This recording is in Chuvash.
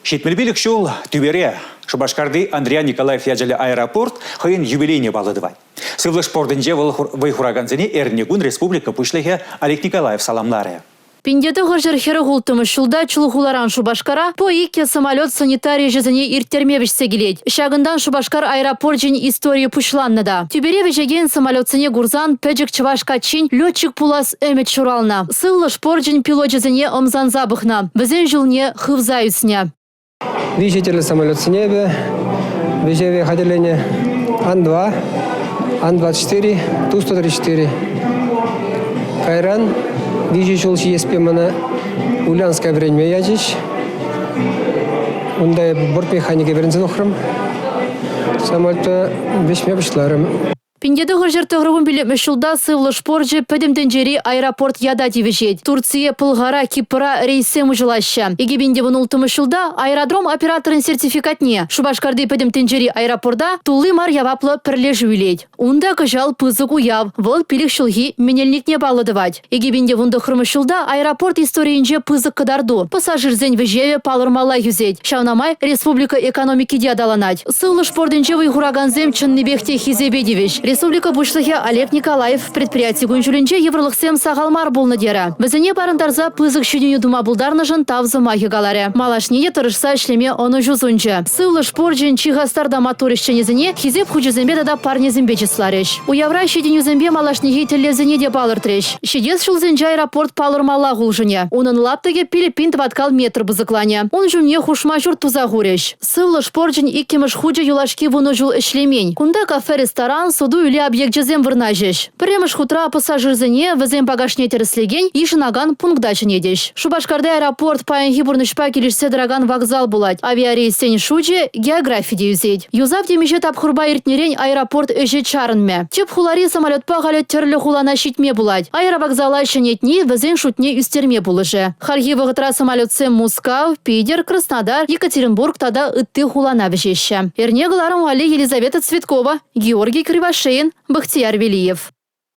75 ҫул тӳпере Шупашкарти Андриян Николаев ячӗллӗ аэропорт хӑйӗн юбилейне паллӑ тӑвать. Сывлӑш портӗнче вӑл вӑй хуракансене эрнекун республика Пуҫлӑхӗ Олег Николаев саламларӗ. 1946 ҫулта Чулхуларан Шупашкара по иккӗ самолет санитари ӗҫӗсене ирттерме вӗҫсе килет. Ҫакӑнтан Шупашкар аэропорчӗн историйӗ пуҫланнӑ та. Тӳпере вӗҫекен самолетсене курсан пӗчӗк чӑваш каччин летчик пулас ӗмӗт ҫуралнӑ. Сывлӑш порчӗн пилочӗсене ӑмсанса пӑхнӑ, вӗсен ҫулне хывса ӳснӗ. Виҫӗ тӗрлӗ самолетсене эпӗ вӗҫеве хатӗрленӗ. Ан-2, Ан-24, Ту-134. Кайран виҫӗ ҫул ҫитеспе мана Ульяновска вӗренме ячӗҫ. Унта эпӗ бортмеханике вӗренсе тухрӑм. Самолетпа вӗҫме пуҫларӑм. 1995 ҫулта сывлӑш порчӗ Пӗтӗм тӗнчери аэропорт ята тивӗҫет. Турцие, Пӑлхара, Кипра рейссем уҫӑлаҫҫӗ. 2016 ҫулта аэродром операторӗн сертификатне Шупашкарти Пӗтӗм тӗнчери аэропорта тулли мар яваплӑ пӗрлешӳ илет. Унта кӑҫал пысӑк уяв, вӑл пилӗк ҫулхи менелникне паллӑ тӑвать. 2019 ҫулта аэропорт историйӗнче пысӑк кӑтарту, пассажирсен вӗҫевӗ палӑрмаллах ӳсет. Ҫавна май республика экономики те аталанать. Сывлӑш портӗнче вӑй хуракансем чӑннипех те хисепе тивӗҫ. Республика Пуҫлӑхӗ Олег Николаев предприяти кун-ҫулӗнче йывӑрлӑхсем сахал мар пулнӑ терӗ. Вӗсене парӑнтарса пысӑк ҫитӗнӳ тума пултарнӑшӑн тав сӑмахӗ каларӗ. Малашне те тӑрӑшса ӗҫлеме ӑнӑҫу сунчӗ. Сывлӑш порчӗн чи хастар та маттур ӗҫченӗсене Хисеп хучӗсемпе тата парнесемпе чысларӗҫ. Уявра ҫитӗнӳсемпе малашнехи тӗллевсене те палӑртрӗҫ. Ҫитес ҫулсенче аэропорт палӑрмаллах улшӑнӗ. Унӑн лаптӑкӗ 5000 тӑваткал метр пысӑкланӗ. Ун ҫумне хушма ҫурт туса хурӗҫ. Сывлӑш порчӗн иккӗмӗш хучӗ юлашки вунӑ ҫул ӗҫлемен. Кунта кафе-ресторан, суту-илӳ объекчӗсем вырнаҫӗҫ. Пӗрремӗш хутра пассажирсене, вӗсен багажне тӗрӗслекен, йышӑнакан пункта чӗнетӗҫ. Шупашкарти аэропорт паянхи пурнӑҫпа килӗшсе тӑракан вокзал пулать. Авиарейссен шучӗ, географи те ӳсет. Юсав темиҫе тапхӑрпа иртнӗрен аэропорт ӗҫӗ чарӑнмӗ. Тӗп хулари самолетпа халӗ тӗрлӗ хулана ҫитме пулать. Аэровокзала ҫӗнетни вӗсен шутне ӳстерме пулӑшӗ. Хальхи вӑхӑтра самолетсем Мускав, Питӗр, Краснодар, Екатеринбург тата ытти хулана вӗҫеҫҫӗ. Эрне кӑларӑм валли Елизавета Цветкова, Георгий Кривошеин, Бахтияр Велиев.